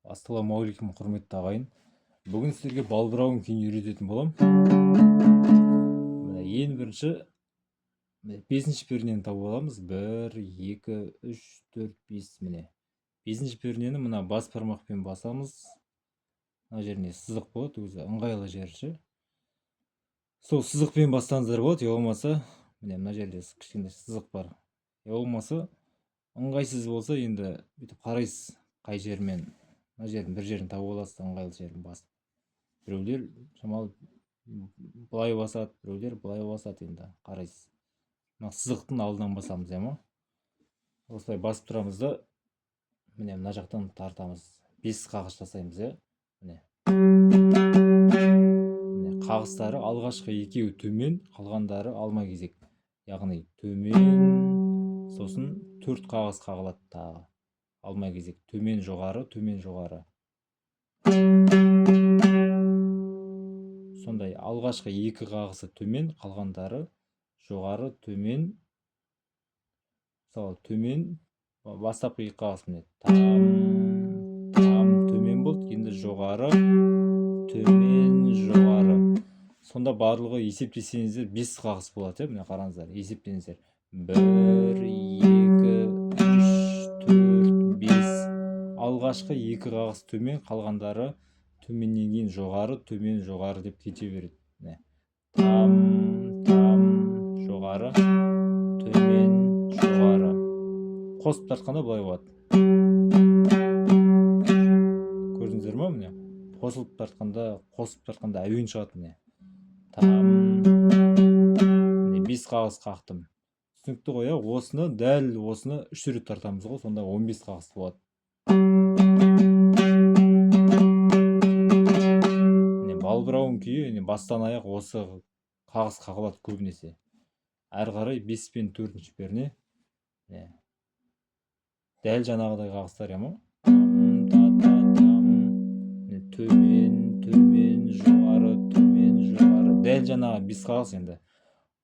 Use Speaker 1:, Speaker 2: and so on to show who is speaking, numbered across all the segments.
Speaker 1: Ассалаумағалейкум, құрметті ағайын! Бүгін сіздерге балбырауын күйін үйрететін боламын. Міне, ең бірінші, міне, бесінші пернені тауып аламыз. 1, 2, 3, 4, 5. Міне, бесінші пернені мына бас бармақпен басамыз. Мына жеріне сызық болады, өзі ыңғайлы жері ше. Сол сызықпен бассаңыздар болады, я болмаса міне, мына жерде кішкентай сызық бар. Я болмаса ыңғайсыз болса, енді бүйтіп қарайсыз қай жермен, мына жердің бір жерін тауып аласыз, ыңғайлы жерін басып. Біреулер шамалы былай басады, біреулер былай басады, енді қарайсыз. Мына сызықтың алдынан басамыз, иә ма? Осылай басып тұрамыз да, міне, мына жақтан тартамыз, бес қағыс жасаймыз, иә. Міне, міне, қағыстары алғашқы екеуі төмен, қалғандары алма кезек, яғни төмен, сосын төрт қағыс қағылады, тағы алма кезек, төмен, жоғары, төмен, жоғары. Сондай алғашқы екі қағысы төмен, қалғандары жоғары, төмен. Мысалы, төмен, бастапқы екі қағыс, міне, там, там, төмен болды. Енді жоғары, төмен, жоғары. Сонда барлығы есептесеңіздер, бес қағыс болады, иә. Міне, қараңыздар, есептеңіздер: бір, екі, үш, төрт, бес. Алғашқы екі қағыс төмен, қалғандары төменнен кейін жоғары, төмен, жоғары деп кете береді. Міне, там, там, жоғары, төмен, жоғары. Қосып тартқанда былай болады, көрдіңіздер ма? Міне, қосылып тартқанда, қосып тартқанда әуен шығады. Міне, там, міне, бес қағыс қақтым, түсінікті ғой, иә? Осыны, дәл осыны үш рет тартамыз ғой, сонда 15 қағыс болады. Міне, балбырауын күйі, міне, бастан аяқ осы қағыс қағылады көбінесе. Әрі қарай бес пен төртінші перне, міне, дәл жаңағыдай қағыстар, иә ма? Там, та, та, там. Міне, төмен, төмен, жоғары, төмен, жоғары, дәл жаңағы бес қағыс. Енді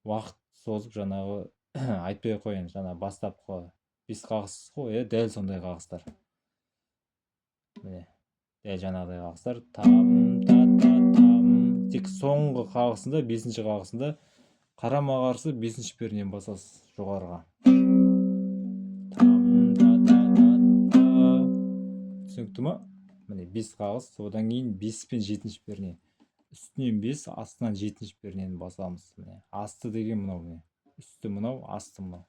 Speaker 1: уақыт созып, жаңағы айтпай ақ қояйын, жаңа бастапқы бес қағыс қой, иә, дәл сондай қағыстар. Міне, дәл жаңағыдай қағыстар: там, та, та, там. Тек соңғы қағысында, бесінші қағысында қарама қарсы бесінші пернені басасыз жоғарыға. Там, та, та, та, та. Түсінікті ма? Міне, бес қағыс. Одан кейін бес пен жетінші перне. Үстінен бес, астынан жетінші пернені басамыз. Міне, асты деген мынау, міне, үсті мынау, асты мынау.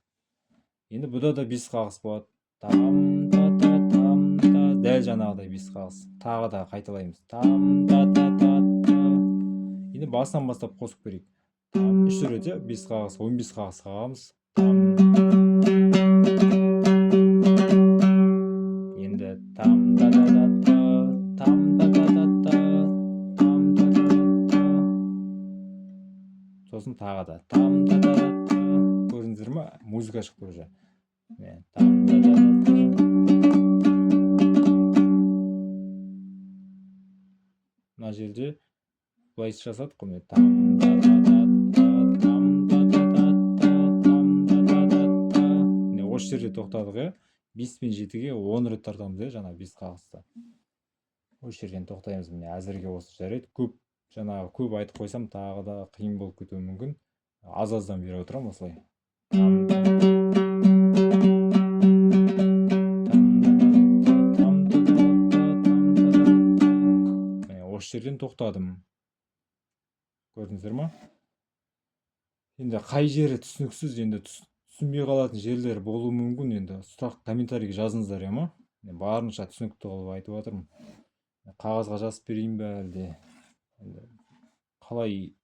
Speaker 1: Енді бұда да бес қағыс болады: там, та, та, там, та. Дәл жаңағыдай бес қағыс. Тағы да қайталаймыз: там, та, та, та, та. Енді басынан бастап қосып көрейік. Там, үш рет, иә, бес қағыс, 15 қағыс қағамыз. Там, енді там, та, та, та, та, там, та, та, та, та, там, та, та, та, сосын тағы да там, та, та, та, та. Көрдіңіздер ма? Музыка шықты уже. Міне, там, та, та, та, та. Мына жерде былай жасадық қой, міне, там, та, та, та, та, там, та, та, та, та, там, та, та, та, та. Міне, осы жерде тоқтадық, иә. Бес пен жетіге 10 рет тартамыз, иә, жаңа бес қағысты. Осы жерден тоқтаймыз. Міне, әзірге осы жарайды. Көп жаңағы көп айтып қойсам, тағы да қиын болып кетуі мүмкін. Аз аздан беріп отырамын осылай. Там, та, там, та, та, там, та, та, та, там, та, та, та. Міне, осы жерден тоқтадым, көрдіңіздер ма? Енді қай жері түсініксіз, енді түсінбей қалатын жерлер болуы мүмкін. Енді сұрақ комментарийге жазыңыздар, иә ма? Мен барынша түсінікті қылып айтып жатырмын. Қағазға жазып берейін бе, әлде енді қалай?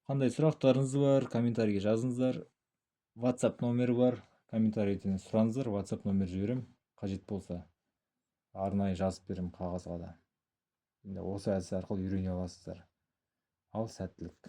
Speaker 1: Қандай сұрақтарыңыз бар, комментарийге жазыңыздар. WhatsApp номері бар, комментарийден сұраңыздар, WhatsApp номер жіберемін. Қажет болса, арнайы жазып беремін қағазға да. Енді осы әдіс арқылы үйрене аласыздар. Ал, сәттілік!